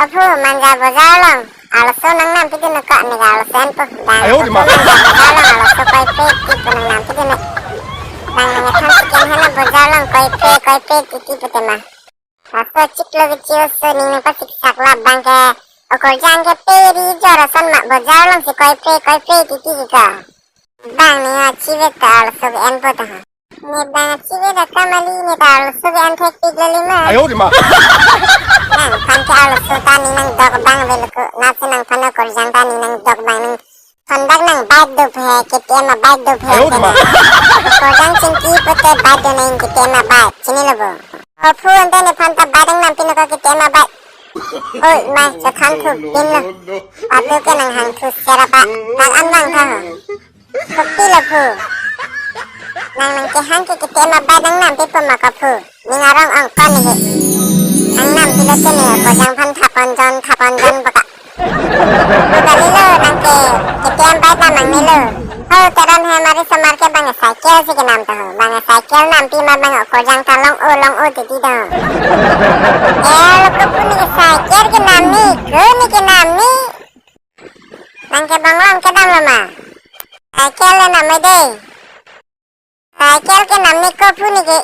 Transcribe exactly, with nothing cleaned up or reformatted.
Kophu, Manja bojar along arloso nang nampi dunnon ko, ne arloso enpo. Bang, ayo, kophu, dima. Manja bojar along arloso koipe titi pu nang nampi dunnon. Bang, nang ethan second hand bojar along koipe, koipe titi pute ma. Laso chiklo kechi oso ning nangpasiksak, la bang ke okorjang kepe ri jor ason ma, bojar alongsi koipe, koipe titi ke ka. Bang, ne achive ta arloso ke-enpo ta ha. Ne bang achive ta kamali, ne ta arloso ke-en thekpik lali ma. Ayo, dima. Nangphan ke arloso ta ne nangdok bang avelo ko. Lasi nangphan okorjang ta ne nangdok bang, nang thondak nang bike do phe, K T M a bike do phe. Ayo, dima. Okorjang chingki pute bike do nang K T M a bike. Chinilo bo. Kophu, ante nephan ta bike nang nampi non ko, K T M a bike. Oi, ma, chothan thu pinlo. Atu ke nanghang thu serapa. Bang an bang tha ho. Kopilo phu. Nang nangkehang ke K T M a bike nang nampipo ma kophu. Ning arong ong ko ne he. Nang nampi lote ne okorjang aphan thapon jon, thapon jon baka. Pu kalilo, nang ke K T M bike ta nangnelo. Ho, Teron he mari somar ke bang cycle si kenam ta ho. Bang cycle nampi ma bang okorjang ta long-o, long-o titi ta ho. Eh, lo kophu, ne ke cycle kenam ni, ko ne kenam ni. Nang ke bang long kedam lo ma. Cycle le nam me de. Cycle kenam ni kophu, ne ke